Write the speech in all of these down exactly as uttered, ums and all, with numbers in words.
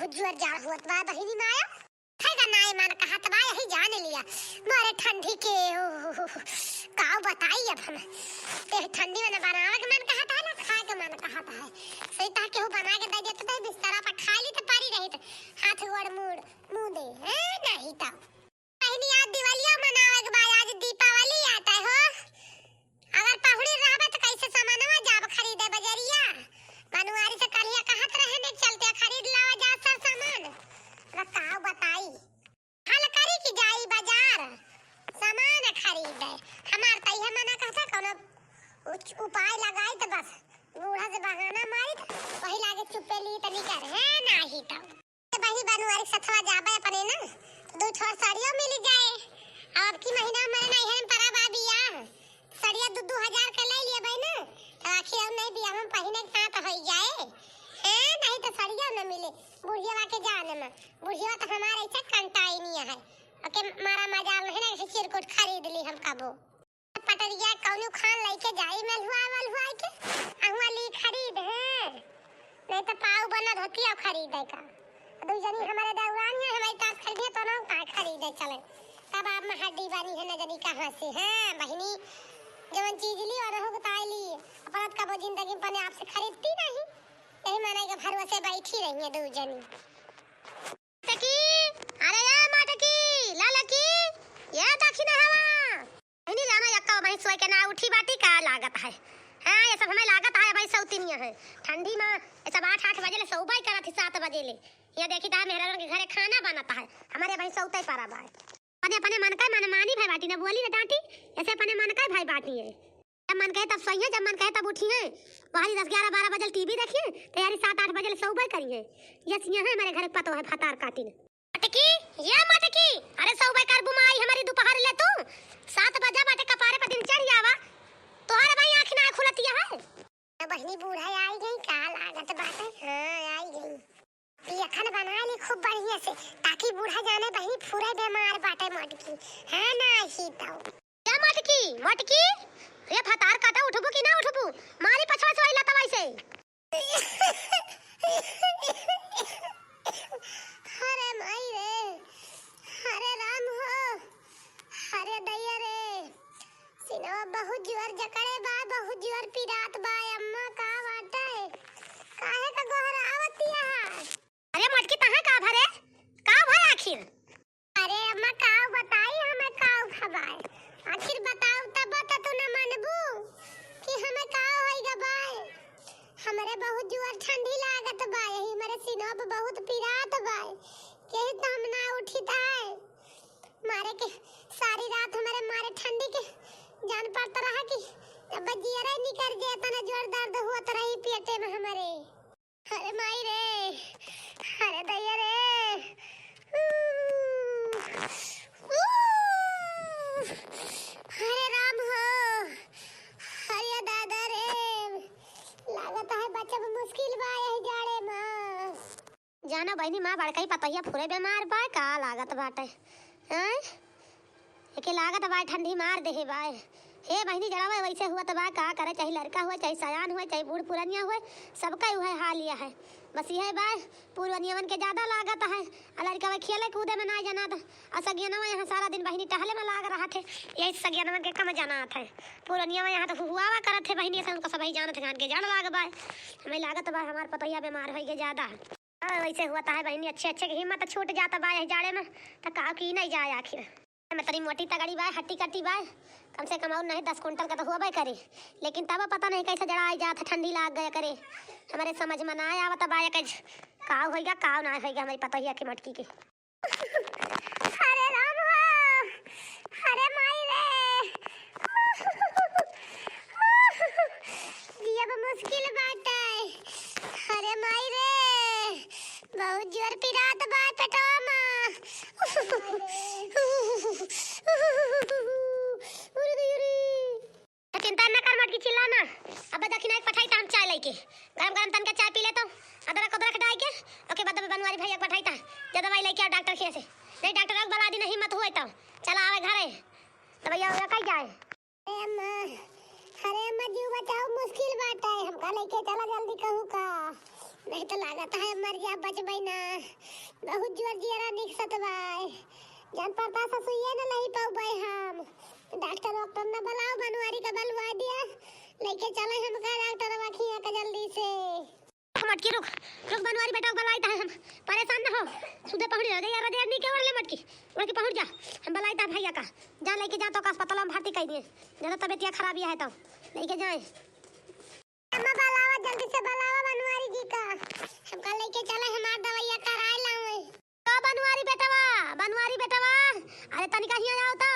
जुअर जाड़ होत बा बहिनी माया। खाए का नाई मन कहत बा, यही जान लिया। मारे ठंडी के, ओह, काव बताई अब हम। ते ठंडी में न बनावे के मन कहत है, ना खाए के मन कहत है। सही ता केहू बना के दे देत, तो बिस्तरा पर खा ली तो पारी रहित। हाथ गोड़ मूड़, मुंह दे, हैं? नहीं तो। बहिनी, आज दिवालिया मनावे के बा, आज दीपावली आटा हो। अगर पहुड़ी रहबे त कैसे सामानवा जाब खरीदे बजरिया? मनुआरी से कलिया कहत रहे ने, चलते खरीद लावा जा सर सामान। अब का बताई? हल करी कि जाई बाजार सामान खरीदे। हमार त इहे मना कहता, कौनो उच-, उपाय लगाई त बस बूढ़ा से बहाना मारी त वही लागे चुप्पे ली त निकर है नाही त। ए बही, बनवारी सथवा जाबे अपने ना, तो दू ठो साड़ियों मिल जाए। अब की महीना हमारे नैहर में परब आ बियाह, साड़िया दू दू हजार के ले लिए बही ना, तो आखिर अब नहीं बियाह में पहिने के साथ हो जाए। हैं, नहीं तो साड़िया न मिले, बुढ़िया के जाने में, बुढ़िया तो हमारे ऐसे कंटाई नहीं है, ओके मारा मजाल नहीं ना, ऐसे चिरकुट खरीद ली हम कबो। पटरिया कौनो खान लइके जाई मलहुआ वलहुआ के, अहुआ ली खरीद है, नहीं तो पाऊ बना धोतिया खरीदे का। दू जनी हमारे दौरान है, हमारी तास खरीदे तो ना का खरीदे चले। तब आप में हड्डी बनी है न जनी कहाँ से, हाँ बहिनी, जवन चीज ली और हो ताई ली, अपना कबो जिंदगी में पने आपसे खरीदती नहीं, यही माने के भरोसे बैठी रही है दू जनी। टकी, अरे ए मटकी, ललकी, ये दखिना हवा। इनी जाना यक्का वहीं सोए के ना उठी बाटी का लागत है। हाँ, ये सब हमें लागत है, भाई सौतिनिया है। ठंडी में ये सब आठ, आठ बजे ले सौबाई करत ही, सात बजे ले। ये देखी ता मेहरारू के घरे खाना बनत है, हमारे भाई सौते परा बाय। अपने, अपने मन का मनमानी भाई बाटी, ना बोली ना डांटी, ऐसे अपने मन का भाई बाटी है। जब मन कहे तब सोइहें, जब मन कहे तब उठिहें। बाहरी दस, ग्यारह, बारह बजे टीवी देखिहें, तैयारी सात, आठ बजे ले सौबे करिहें। ये सिया है हमारे घर पतो है भतार काटिन। मटकी, ये मटकी, अरे सौबे करबू माई हमारी दोपहर ले तू। सात बजा बाटे कपारे पर दिन चढ़ जावा। तोहरे भाई आँख ना खुलतिया है। तो बहिनी बूढ़ा आई गई, का लागत बाटे? हाँ, आई गई। पियखन बनाए ली खूब बढ़िया से, ताकि बूढ़ा जाने बहिनी फुरे बीमार बाटे मटकी। हाँ, नाही तो। ए मटकी, मटकी, ए भतार काटा उठबू कि ना उठबू? मारी पछवा से वही लतवा से। अरे माई रे, अरे राम हो, अरे दैया रे, सिनवा बहुत जोर जकड़े बा, बहुत जोर पिरात बा। अम्मा का बाटे, काहे का गोहरावतिया है? अरे मोटकी, तहाँ का भरे? का भय आखिर? अरे अम्मा, काव बताई हमें, काव खबाए? आखिर बताओ तब त तू न मनबू कि हमें काव होई गबाए। हमरे बहुत जुआर ठंडी लागत बा, यही हमरे सीनवा पे बहुत पिरात बा, यही त हम ना उठित है। मारे के सारी रात हमरे मारे ठंडी के जान पड़त रहा कि अब जियरे निकर जाए, तना जोर दर्द होत रही पेटे में हमरे। अरे माई रे, अरे दैया रे, ऊ, ऊ, अरे राम हो, अरे दादा रे, लागत है बचब मुश्किल बा यही जाड़े में। जाना बहिनी, माँ बड़का ही पतोहिया फुरे बीमार बा, का लागत बाटे, हैं? एके लागत बा ठंडी मार देहे बा। हे बहिनी, जड़वा वैसे हुआ त बा, का करे, चाहे लड़का हुआ, चाहे सयान हुआ, चाहे बूढ़ पुरनिया हुआ, सबका उहे हाल यह है। बस यह बा, पुरनियवन के ज्यादा लागत है, आ लड़का वह खेले कूदे में ना जनात, आ सगियनवा यहाँ सारा दिन बहिनी टहले में लाग रहा थे, यही सगियनवन के कम जनात है। पुरनियवा यहाँ तो हुआवा करत है बहिनी, ऐसे उनको सबही जानत है, जान के जान लाग बा। हमें लागत बा, हमार पतोहिया बीमार होई के ज्यादा। हाँ, वैसे हुआ त है बहिनी, अच्छे अच्छे के हिम्मत छूट जाता बा यही जाड़े में, त का की नहीं जाए आखिर। मैं तनी मोटी तगड़ी बा, हट्टी कट्टी बा, कम से कम और नहीं दस कुंटल का तो हुआ करे, लेकिन तब पता नहीं कैसे जड़ा आई जात है, ठंडी लाग गया करे, हमारे समझ में ना आवत बा, एक काव होइगा, काव ना होइगा हमारी पतोहिया के मटकी के। अरे राम हो, अरे माई रे, जियब मुश्किल बाटे। अरे माई रे, बहुत जोर पिरात बा पेटवा में। उरी दी उरी। तो चिंता न कर मोटकी, चिल्ला ना। अब दखिना एक पठाई त हम चाय लेके, गरम गरम तन के चाय पी लेता हूँ, अदरक उदरक डाल के। ओके, बाद में बनवारी भैया के पठाई त, जा दवाई लेके आओ डॉक्टर के से। नहीं डॉक्टर के बला दी, नहीं हिम्मत हुए तो चला आवे घरे, दवाइया ववाइया कई जाए। अरे अम्मा, अरे अम्मा, जीव बचाओ, मुश्किल बात है, हमका लेके चला जल्दी कहूँ का। नहीं तो लागत है मर जा, बचबै ना। बहुत जोर जियरा निकसत बाय। जान पड़ता ससुइये न लही पउबै हम। डॉक्टर वॉक्टर न बलाओ, बनवारी का बलवा दिया। लेके चले हमका डॉक्टर वखिया का जल्दी से। मटकी रुक, रुक बनवारी बेटा, बलाई ता है हम। परेशान न हो। सुधे पहुड़ी रह गई यार, देर नहीं के ओढ़ ले मटकी। ओढ़ के पहुड़ जा। हम बलाई ता भैया का। जा लेके जा तो का अस्पताल में भर्ती कर दिए। ज्यादा तबीयत या खराब या है तो लेके जाए। अम्मा बलावा, जल्दी से बलावा बनवारी जी का। हमका लेके चले, हमार दवाइया कराए लावे। का बनवारी बेटवा, बनवारी बेटवा, अरे तनिका हियाँ आओ तो।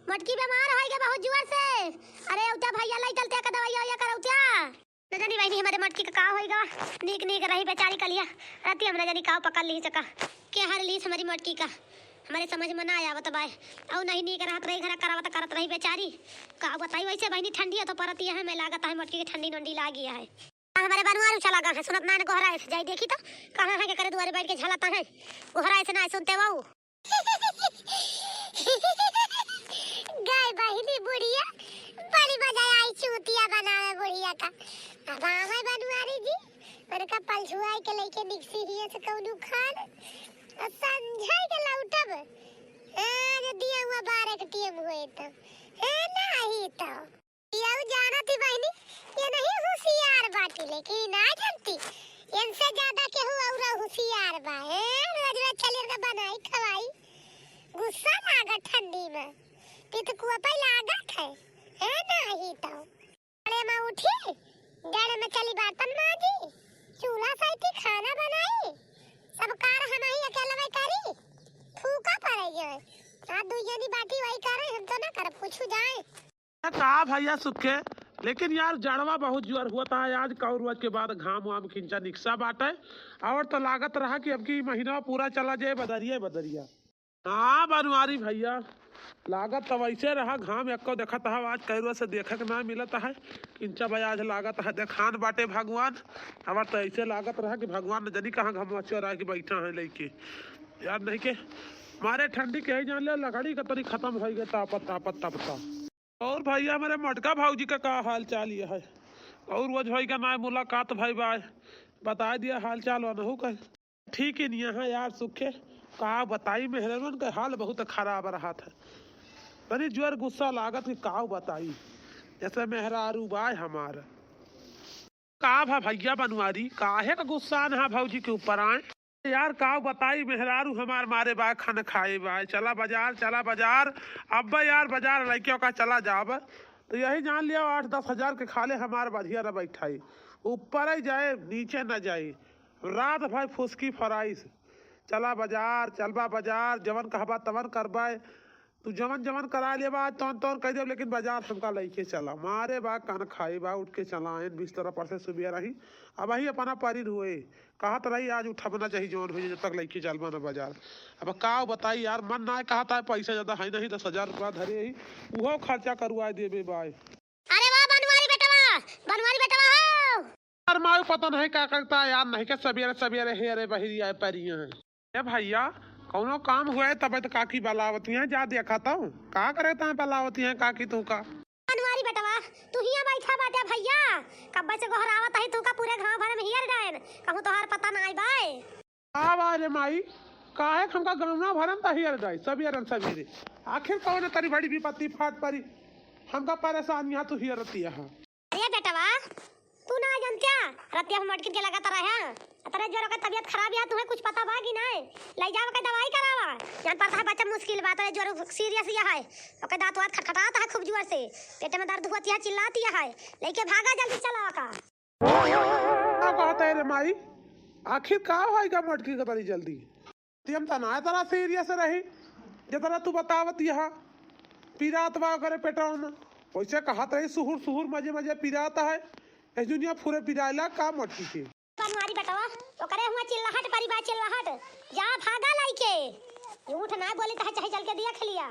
मटकी बीमार होइ गए बहुत जोर से। अरे उठा भैया, लाई चलते का दवाइया वैया करौतिया। न जानी बहिनी हमरे मटकी का का होइ गवा। नीक नीक रही बेचारी कलिया। राती हमरा जानी काव पकड़ ली चका। के हर लीस हमरी मटकी का। हमरे समझ में ना आवत बाय। अउ नहीं नीक रहत रही, घर करावत करत रही बेचारी। का बताई वैसे बहिनी ठंडी है तो परत यह है, मैं लागत है मटकी के ठंडी नंडी लागी है। आ हमरे बनवारू चला गए हैं, सुनत ना गोहरा ऐसे जाई देखी तो कहाँ है के करे दुआरे बैठ के झलता है। गोहरा ऐसे ना सुनते वो। गए बहिनी बुढ़िया, बड़ी मजा आई चूतिया बनावे बुढ़िया का। अब आवे बनवारी जी, उनका पलझुआई के लेके निकसी हिया से कौनो खान। आ संझाई के लौटब। हाँ, जो दिया हुआ बारह के टीएम हुए तो। हाँ, नाही तो। यहू जानत ही बहिनी, ये नहीं होशियार बाटी, लेकिन ना जानती, इनसे ज्यादा केहू और होशियार बा। ए, रोज रोज चलिए का बनाई खवाई, गुस्सा लागत ठंडी में, पितकुआ पे लागत है। ए, नाही तो। अरे माँ उठी, गड़े में चली बर्तन माजी, चूल्हा सैती, खाना बनाई, सब कार हम ही अकेलवे करी, फूका पड़े जाए। आ दुई जनी बाटी वही करे, हम तो ना करब, कुछ जाए। का भैया सुखे, लेकिन यार जड़वा बहुत जोर हुआ था आज, कौर रोज के बाद घाम वाम खिंचा निकसा बाटे। और तो लागत रहा कि अब की महीना पूरा चला जाए बदरिया बदरिया। हाँ बनवारी भैया, लागत तो वैसे रहा, घाम एको देखत है आज, कई रोज से देखे के ना मिलत है। खिंचा बा आज लागत है, देखान बाटे भगवान। अब तो ऐसे लागत रहा कि भगवान न जानी कहाँ घमवा चोरा के बैठा है लेके। यार नहीं के मारे ठंडी के ही जान ले, लकड़ी का तरी खत्म हो गया, तापत तापत तपता। और भैया, हमरे मोटका भौजी का का हाल चाल ये है? और वो भाई का नाय मुलाकात भाई बाय, बताए दिया हाल चाल वनहु का। ठीक ही नहीं है यार सुखे, का बताई, मेहरारून का हाल बहुत खराब रहत है। तनी जोर गुस्सा लागत कि का बताई, जैसे मेहरारू बाय हमार। का भा भैया बनवारी, काहे का गुस्सा न हा भौजी के ऊपर आए? यार का बताई, मेहरारू हमार मारे बा, खाना खाए बा, चला बाजार, चला बाजार। अब यार बाजार लइके का चला जाब, तो यही जान लिया आठ दस हजार के खाले हमार बढ़िया न बैठाई, ऊपर ही जाए नीचे न जाई। रात भर फुसकी फराइस, चला बाजार, चलबा बाजार, जवन कहबा तवन करबा। तू जवन जवन करा लेबा, आज तौन तौन कह देब, लेकिन बाजार हमका लइके चला। मारे बा, कान खाए बा, उठ के चला आयन बिस्तर पर से सुबह रही। अब ही अपना परिन हुए, कहत रही आज उठब ना चाही जौन हो जाए, जब तक लइके चलबा ना बाजार। अब का बताई यार, मन ना कहता है, पैसा ज्यादा है नहीं, दस हजार रुपया धरे ही, उहो खर्चा करवाए देबे बाय। अरे वाह बनवारी बेटवा, बनवारी बेटवा हो। यार माऊ पता नहीं का करता है यार, नहीं के सवेरे सवेरे हेरे बहिरी आए परिया है। ए भैया, कौनो काम हुए तब तो काकी बलावती हैं, जा देखा तो। का करे ता बलावती हैं काकी तू का? बनवारी बेटवा, तू हिया बैठा बाटे भैया, कब्बे से गोहरावत है तू का पूरे गांव भर में हियर डायन, कहूँ तोहार पता ना आई बाय। का बा रे माई, काहे हमका गांव भर में हियर डाई सवेरे सवेरे? आखिर कौन तरी बड़ी विपत्ति फाट परी, हमका परेशान यहाँ तू हियर रहती है। अरे बेटवा, तू ना जानत्या, रतिया हम मटकिन के लगातार रहे। अतरे जोर ओकर तबियत खराब या, तुहे कुछ पता बा कि नाय? लइ जाव के दवाई करावा। जान पड़ता है बच्चा मुश्किल बा, अतरे जोर सीरियस या है। ओके दांत वात खटखटात है खूब जोर से। पेट में दर्द हुआ या, चिल्लात या है। लेके भागा जल्दी चला का। का कहत है रे माई? आखिर का होइगा मटकी के तरी जल्दी? ती हम तना तरह सीरियस रही, जतना तू बतावत यहाँ पिरात बा ओकरे पेटवा में, वैसे कहत रही सुहुर सुहुर मजे मजे पिरात है। ए दुनिया फुरे पिराइला का मटकी के। बनवारी बेटवा, ओकरे हुआ चिल्लाहट परी बा चिल्लाहट, जा भागा लाइके। झूठ ना बोली तो चाहे चल के देख लिया।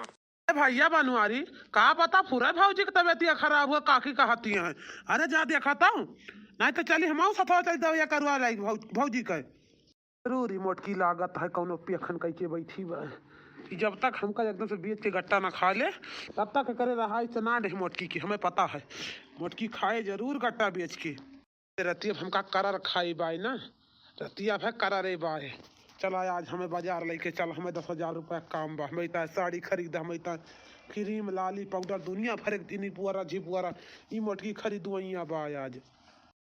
ए भैया बनवारी, का पता फुरे भौजी के तबियतिया खराब हुआ, काकी कहती हैं। अरे जा देखा तो, नहीं तो चली हम सथवा चल दवाइया करवा लाई भौ-, भौजी के। जरूर ई मोटकी लागत है कौनो पेखन कइके बैठी बा। ई जब तक हमका एकदम से बेच के गट्टा ना खा ले, तब तक एकरे रहाई से ना नहीं मोटकी की, हमें पता है। मोटकी खाए जरूर गट्टा बेच के। रतिया हमका करर खाई बाय ना, रतिया भर करा रे बाय। चला आज हमें बाजार लइके चल, हमें दस हजार रुपया काम बा, हमें इतना साड़ी खरीद, हमें इतना क्रीम, लाली, पाउडर, दुनिया भर एक इनी पुअरा, झिपुअरा, ई मोटकी खरीदू, इहाँ बा आज।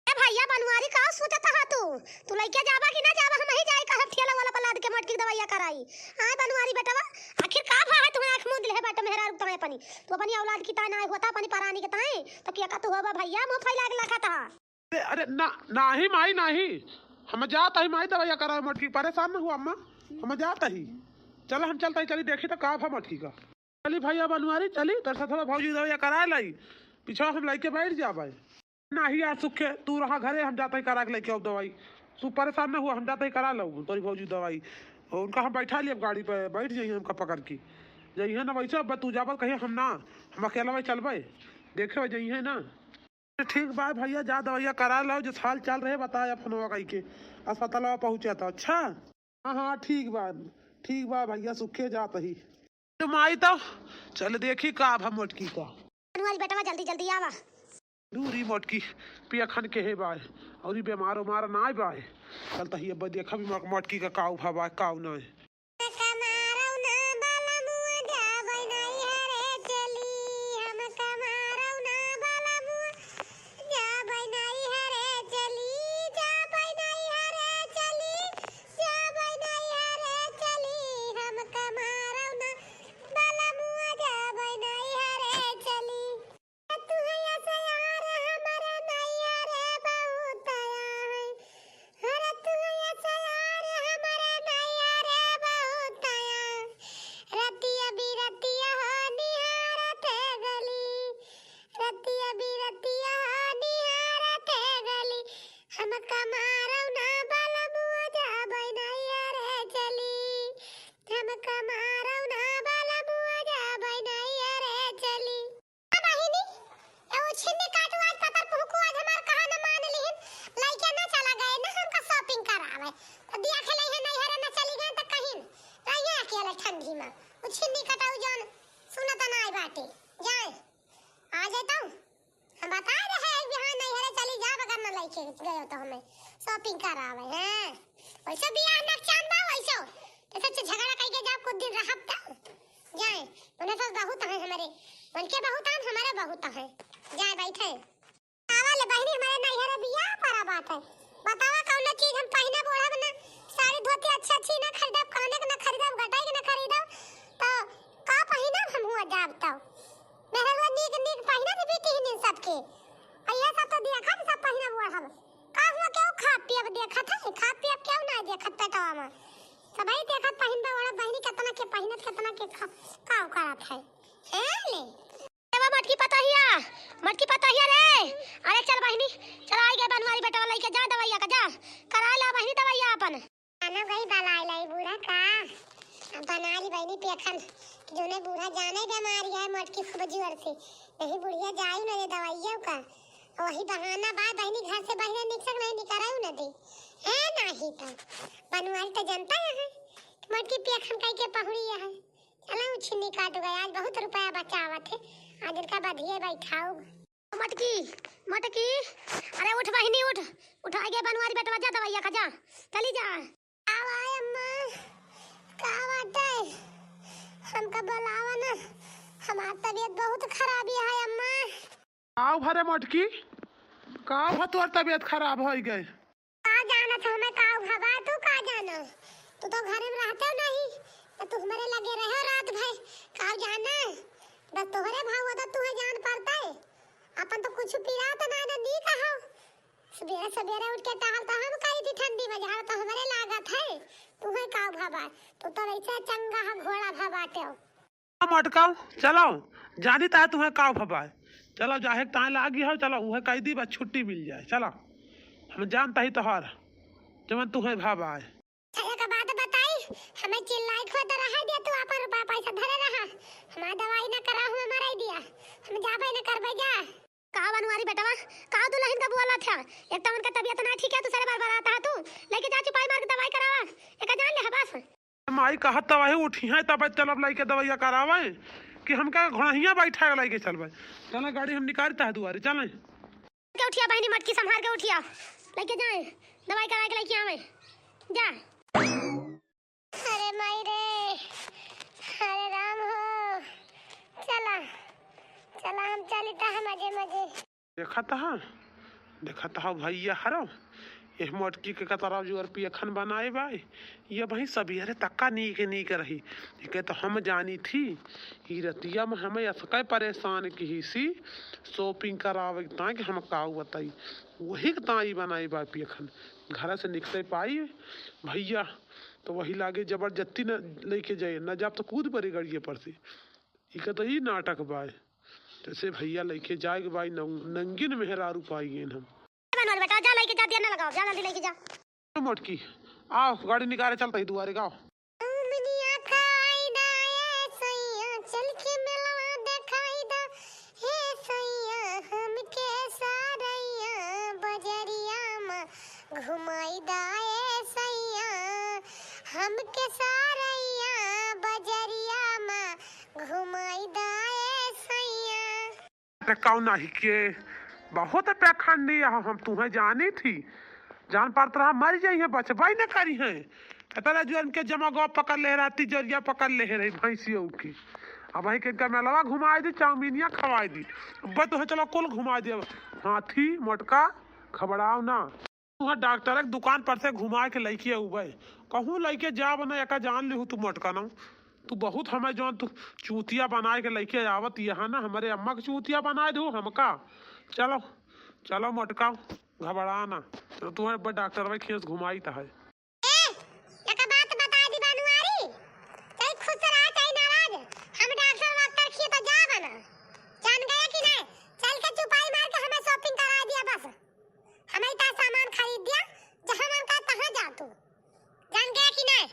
ए भैया बनवारी, का सोचत हा तू? तू लइके जाबा कि ना जाबा? हम ही जाई, कहब ठेला वाला पर लाद के मोटकी दवाइया कराई। आय बनवारी बेटवा, आखिर का भा है तुम्हें आँख मूंद ले बाटे मेहरारू ताए अपनी? तू अपनी औलाद की ताए ना होता, अपनी परानी के ताए, तो क्या का तू होबा भैया, मुँह फैला के लखत हा। अरे, अरे, ना, नाही माई, नाही। हम जात ही माई दवाइया करावे मोटकी, परेशान न हुआ अम्मा। हम जात ही। चला हम चलत ही, चली देखी तो का भा मोटकी का। चली भैया बनवारी, चली, तोर साथ भौजी दवाइया कराए लाई। पीछवा हम लइके बैठ जाबे। नाही यार सुखे, तू रहा घरे, हम जात ही करा के लइके आउब दवाई। तू परेशान न हुआ, हम जात ही करा लाउब तोरी भौजी दवाई। और उनका हम बैठा लियब गाड़ी पे, बैठ जाइए हमका पकड़ के। जइहे ना वैसे, अब तू जाबल कहीं हम ना, हम अकेला भाई चलबे। देखे जइहे ना। ठीक बा भैया, जा दवाइया करा लाओ, जो हाल चाल रहे बताया फोनवा कइके, अस्पतालवा पहुँचे तो। अच्छा, हाँ, हाँ, ठीक बा, ठीक बा भैया, सुखे जात ही। तो माई तो चल देखी का भा मोटकी का। बनवारी बेटवा जल्दी जल्दी आवा। दूरी मोटकी पियखन के है बाय, और ई बीमार उमार ना बाय। चल तही अब देखा भी मोटकी का काऊ भा बाय, काऊ ना। कमारौ ना बलमुआ जाबै नैहरे चली, हम कमारौ ना बलमुआ जाबै नैहरे चली, जाबै नैहरे चली, जाबै नैहरे चली, हम कमारौ ना बलमुआ जाबै नैहरे चली। तुहैया सयार हमरे नैहरे बहुत आया है। अरे तुहैया सयार हमरे नैहरे बहुत आया। रतिया बिरतिया हो निहारत गली। रतिया बिरतिया हो निहारत गली। हम कमारौ ना बलमुआ जाबै नैहरे चली। हम कमारौ ना बलमुआ जाबै नैहरे चली। बहिनी, ए, उ छिन्नी काटू आज पतर पुहकू आज हमार कहा न मान लिहिन, लइके न चला गए, न हमका shopping करावे। तो दिया खेले है नैहरे न चली गए तो कहीं रहिए अकेले ठंडी में। उ छिन्नी कटाऊ जौन सुनत ना आई बाटे। जाए, आ जाए तो हम बताए रहे हैं कि हाँ नैहरे चली जाब अगर न लइके गए तो हमें shopping करावे हैं। वैसे बियाह नकचान बा वैसे। तो सच झगड़ा कइके जाब कुछ दिन रहब तब। जाए, उन्हें तो बहुत है हमारे, उनके बहुत हैं, हमारे बहुत हैं। जाए बैठे। आवा ले बहिनी, हमारे नैहरे बियाह परा बाटे। बतावा कौनो चीज हम पहिने ओढ़ब ना, साड़ी धोती अच्छी अच्छी ना खरीदब, काने के ना खरीदब, गटाई के ना खरीदब, तो का पहिनब हम हुआ जाब तो? मेहरुआ नीक नीक पहिनत बीती हिनिन सबके। आ ये सब तो देखब, सब पहिनब ओढ़ब। का हुआ केहू खाब पियब देखत है? खाब पियब केहू ना देखत पेटवा में। सबही देखत पहिनबे ओढ़ब बहिनी, केतना के पहिनत, केतना के खा-, का करत है। हैं ले? ए बा मोटकी पतोहिया, मोटकी पतोहिया रे। अरे चल बहिनी, चल आई गए बनवारी बेटवा लइके जा दवाइया का जा। करा ला बहिनी दवाइया अपन। आना गई बलाई लाई बूढ़ा का। अब बना ली बहिनी पेखन। जोने बूढ़ा जाने बीमारी है मोटकी खूब जोर से। नहीं बुढ़िया जायू ना दे दवाइया का। वही बहाना बा बहिनी घर से बाहर निकल नहीं निकरायू ना दे। है नाही तो। बनवारी तो जनता है। मोटकी पेखन कई के पहुड़ी है। चला उ छिन्नी काट गए, आज बहुत रुपया बचावत है, आज इनका बधिये बैठाऊ। मटकी, मटकी, अरे उठ बहिनी उठ, उठ आ गए बनवारी बेटवा, जा दवाइया का जा, चली जा। आवा अम्मा, का बाटे? हमका बुलावा ना, हमार तबीयत बहुत खराबी है अम्मा। आव भरे मटकी, का भा तोर तबीयत खराब होइ गए? का जानत हमें का भवा, तू का जानो? तू तो घरे में रहते नहीं, तो तू हमारे लगे रहे रात भर, का जाना? बस तोहरे भाव होता, तू है जान पड़ता है। अपन तो कुछ पीरा तो ना, ना नी कहो। सवेरे सवेरे उठ के टहल तो हम करी थी ठंडी में, झाड़ तो हमारे लागत है। तू है का भवा, तू तो वैसे चंगा है घोड़ा भवा टेव। मटकाऊ, चलो, जानी ता तुम्हें का भवाए। चलो, जाहे ताए लागी हो, चलो, उहे कह दी, बस छुट्टी मिल जाए। चलो, हम जानता ही तोहार, जवन तुम्हें भवाए। अच्छा, एक बात बताई, हमें चिल्लाई खो तो रहा दिया, तू अपन रुपया पैसा धरे रहा, हमार दवाई ना करा, हमें मराई दिया, हम जाबे ना करबे जा। का बनवारी बेटवा, का दुल्हन का बोला था, एक तो उनका तबीयत ना ठीक है, दूसरे बार बरात है तू, लेके जा चुपाई मार के दवाई करावा, एक जान ले बस। माई कहत त वही उठी है, तब चलब लइके दवाइया करावे कि हमका घोड़हिया बैठा के लइके चलबे। चले गाड़ी हम निकालता है दुआरे, चले। के उठिया बहिनी, मटकी संभार के उठिया। लइके जाए, दवाई कराए के लइके आवे। जा। अरे माई रे, अरे राम हो, चला, चला हम चली त हम मजे मजे। देखत ह, देखत ह भइया हरो, एह मोटकी के कतरा जोर पियखन बनाए बाय। ये भाई सबिहरे तक्का नीक नीक रही, इके त हम जानी थी। ई रतिया में हमें असकै परेशान किहिसी, shopping करावे के ताई कि हम काऊ बताई, वही के ताई बनाई बाय पियखन। घर से निकले पाई भइया, त वही लागे जबरदस्ती न लइके जाए, न जाब त कूद परे गड़िए पर से। इका त ई नाटक बाय। जैसे भइया लइके जाए के बाय, नंग-, नंगिन मेहरारू पाई गेन हम। मनोज बेटा, जा लइके जा, देर ना लगाओ, जा जल्दी लइके जा। मोटकी, आओ, गाड़ी निकाले चलत ही दुआरे, गाओ। दुनिया खाई दा ए सैया, चल के मेलवा देखाई दा, हे सैया, हमके सारैया बजरिया में घुमाई दा ए सैया, हमके सारैया बजरिया में घुमाई दा ए सैया। अरे कौन नाही के बहुत पाखंडी ह, हम तुहें जानी थी, जान पारत रहा मर जाई है, बचबई न करी है। इतना जुअन के जमा गौ पकड़ ले रहा, तिजोरिया पकड़ ले रही भैंसियों की। अब वहीं के इनका मेलवा घुमाई दी, चाउमीनिया खवाई दी। अब तुहें चलो कुल घुमाई दी। अब हाथी मोटका घबराओ ना। तुहा डॉक्टर के दुकान पर से घुमाए के लइके अउबे। कहूँ लइके जाब ना, एका जान लिहू तू मोटका ना। तू बहुत हमें जौन तू चूतिया बनाए के लइके आवत यहाँ ना, हमरे अम्मा के चूतिया बनाए दू हमका। चलो, चलो मोटका, घबरा ना। चलो तुम्हारे बड़ डॉक्टर भाई खेस घुमाई त है। ए, एका बात बताई दी बनवारी, चाहे खुश रहा चाहे नाराज, हम डॉक्टर वाक्टर खिए तो जाब ना। जान गया कि नहीं? चल के चुपाई मार के हमें shopping करा दिया बस। हमें इतना सामान खरीद दिया, जहाँ मन का तहाँ जा तू। जान गया कि नहीं?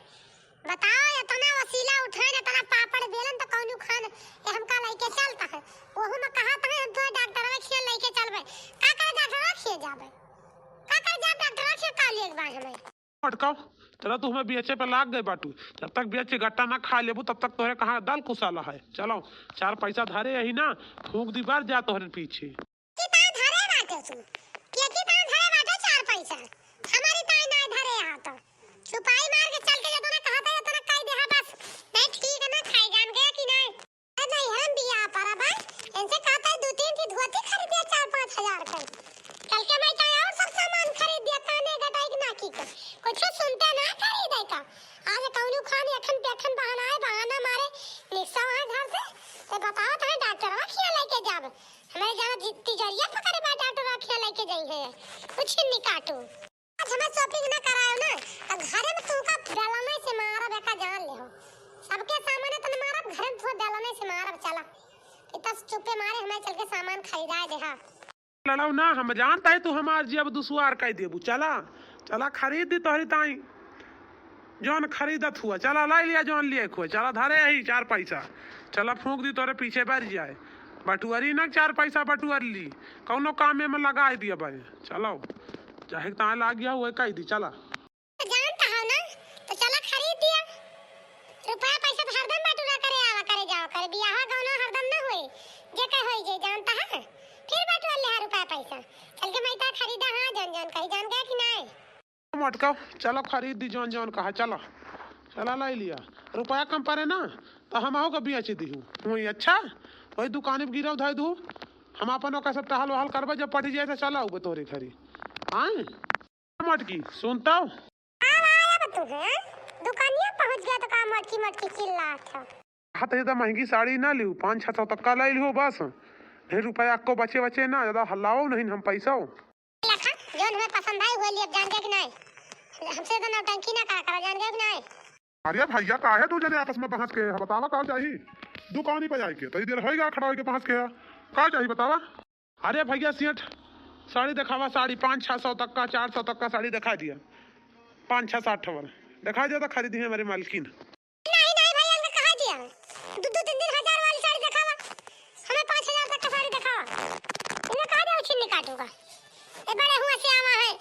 बताओ, इतना वसीला उठाए, इतना पापड़ बेलन तो कौनू खान ये हमका लइके चलता है। वहू में कहा था हम तो डॉक्टर में खिया लइके चलबे। का करे डॉक्टर में खिया जाबे? का करे जा डॉक्टर में खिया का लिए एक बार हमें? अटकाओ, चला तू हमें बेचे पे लाग गए बाटू। जब तक बेच के गट्टा ना खा लेबू, तब तक तोहरे कहाँ दल कुसाला है। चलो, चार पैसा धरे यही ना, फूंक दी बार जा तोहरे पीछे। की तान धरे बाटे तू? के की तान धरे बाटे चार पैसा? हमारी ताई नाय धरे हाथ। चुपाई मार के चल के जतना कहता है, उतना कह दे, हाँ, बस। नहीं ठीक है ना, खाई जान गया कि नहीं? अरे नहीं, हम बियाह पर अब इनसे कहता है, दो तीन की धोती खरीद दिया, चार पाँच हजार का। कल के मैं तो और सब सामान खरीद दिया, काने गटाई के नाकी के। कुछ सुनते ना खरीदे का। आज कौनू खान एखन पे एखन बहाना है, बहाना मारे निकसा वहाँ घर से। तो बताओ तो डॉक्टर खिया लेके जाब। हमारे जाना जि-, तिजोरिया पकड़े बा, डॉक्टर रखिया लेके जाई है, कुछ निकाटू। आज हमें shopping ना करायो ना, तो घरे में तू का बेलने से मारब, एका जान ले हो। सबके सामने तो न मारब, घरे में तू बेलने से मारब, चला। इतना चुप्पे मारे हमें चल के सामान खरीदाए दे, हाँ। लड़ाऊ ना, हम जानता है तू हमार जी अब दुश्वार कह देबू। चला, चला खरीद दी तोहरी ताई। जौन खरीदत हुआ, चला लाई लिया, जौन लिए खुआ, चला धरे यही चार पैसा, चला फूंक दी तोरे पीछे बढ़ जाए। बटुअरी ना चार पैसा बटुअर ली, कौनो कामे में लगाए दिया भाई। चलो, चाहे ताए लाग गया हुआ कह दी, चला। तो जानता हो ना, तो चला खरीद दिया। रुपया पैसा तो हरदम बटुरा करे आवा करे जावा करे, बियाह गौना हरदम ना होए, जे कह होई जे जानता है, फिर बटुअर ले हाँ रुपया पैसा। चल के मैं तो खरीदा हाँ, जौन जौन कही जान गया कि नहीं। मटका, चलो खरीद दी जौन जौन कहा, चलो, चला लाई लिया। रुपया कम पड़े ना, तो हम आओ का बेच दी हूँ। वही अच्छा, वही दुकान पे गिरव धाई दू, हम अपन ओका सब टहल वहल करबे, जब पट जाए तो चला आउबे तोरे घरी। आए? मटकी, सुनता हो? आवा, आवा तू, हैं? दुकानिया पहुँच गया तो का मटकी मटकी चिल्लात हो? हाँ, तो ये तो महंगी साड़ी ना लियो, पाँच छः सौ तक का लाई लियो बस। नहीं रुपया को बचे बचे ना, ज्यादा हल्लाओ नहीं हम पैसा हो। लखन, जौन हमें पसंद आई, वो लिए, अब जान गया कि नहीं? हमसे तो नौटंकी ना करा करा, जान गया कि नहीं? अरे भैया, काहे दू जने आपस में बहस के है? बतावा, का चाही? दुकानी पे जाए के, तो इधर होइगा, खड़ा होइके बहस के है। का चाही, बतावा? अरे भैया सेठ, साड़ी देखावा, साड़ी पाँच छः सौ तक का, चार सौ तक का साड़ी देखा दिया, पाँच छः सात ठवर देखा दिया, तो खरीदी है हमारी मालकिन। नहीं, नहीं भैया, इनका कहा दिया, दो, दो, तीन, तीन हजार वाली साड़ी देखावा, हमें पाँच हजार तक का साड़ी देखावा। इनका कहा दिया, छिन्नी काटूंगा। ए बड़े हुआ से आवा है,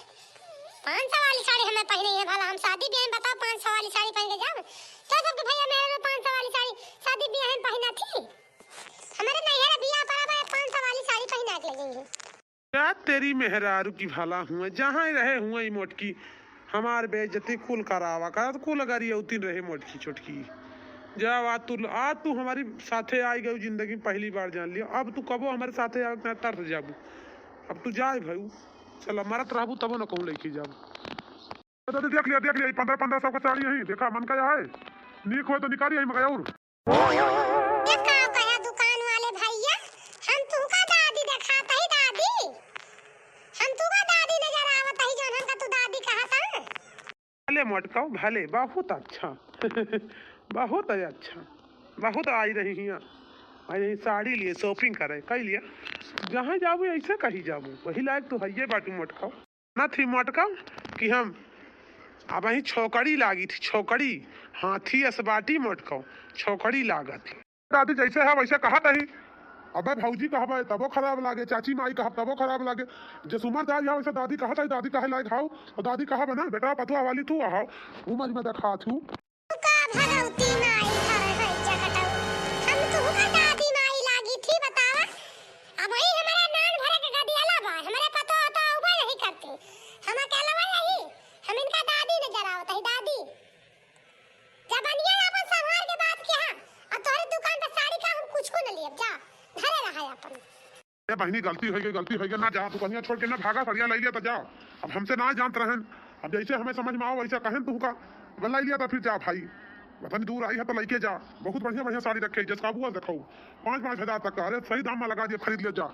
पाँच सौ वाली साड़ी हमें पहनी है, भला हम शादी ब्याह में बताओ, पाँच सौ वाली साड़ी पहन के जाओ, तो सबके भैया मेरे में पाँच सौ वाली साड़ी शादी ब्याह में पहना थी, हमारे नैहर बियाह पर अब पाँच सौ वाली साड़ी पहना के लगेंगे। क्या तेरी मेहरारू की भला हुआ, जहाँ रहे हुआ ई मोटकी, हमार बेइज्जती कुल करावा करत, कुल गरियौतिन रहे मोटकी छोटकी। जा, आज तू, आज तू हमारी साथे आई गयू जिंदगी में पहली बार, जान लियो। अब तू कबो हमारे साथे आवे के ना तरस जाबू। अब तू जाए भयू, चला, मरत रहबू तबो न कहूँ लेके जाबू। दादी, देख लिया, देख लिया, ई पन्द्रह पन्द्रह सौ का साड़ी है, देखा मन का है, नीक हो तो निकारी आई मगा और। ये का कहा दुकान वाले भैया, हम तुहका दादी देखात हई दादी, हम तुहका दादी नजर आवत हई जौन हमका तू दादी कहत हई। भले मोटकाऊ, भले, बहुत अच्छा। बहुत अच्छा, बहुत आई रही हियाँ, आई रही साड़ी लिए, shopping करे, कई लिया। जहाँ जाबू ऐसे कही जाबू, वही लायक तू हइये बाटू मोटकाऊ। ना थी मोटकाऊ कि हम अब ही छोकरी लागी थी, छोकरी, हाथी अस बाटी मोटकाऊ, छोकरी लागत। दादी जैसे है वैसे कहत ही। अबे भौजी कहबे तबो खराब लागे, चाची माई कहब तबो खराब लागे। जस उमर जाई है वैसे दादी कहत ही, दादी कहे लायक हाउ, और दादी कहबे ना बेटा पतुआ वाली तू हाउ, उमर में देखा थू। का भगवती माई हर है जगतऊ, हम तुहका दादी माई लागी थी बतावा। अब वही हमारा नान भरे के गदियाला बा, हमारे पतोह तो अउबे नहीं करती, हम अकेलवा रही, हम इनका दादी नजर आवत हई दादी। जबनिया आपन संभार के बात किहा, और तोहरे दुकान पे साड़ी का हम कुछ न लियब, जा घरे रहा आपन। ए बहिनी, गलती होइ गई, गलती होइ गई, ना जा, दुकनिया छोड़ के ना भागा, सड़िया लइ लिया तो जा। अब हमसे ना जानत रहन, अब जैसे हमें समझ में आओ वैसा कहन तुहका, अब लइ लिया तो फिर जा भाई, वतन दूर आई है तो लइके जा, बहुत बढ़िया बढ़िया साड़ी रखे, जस काबू देखो, पाँच पाँच हजार तक का, अरे सही दाम में लगा दिया, खरीद ले जा।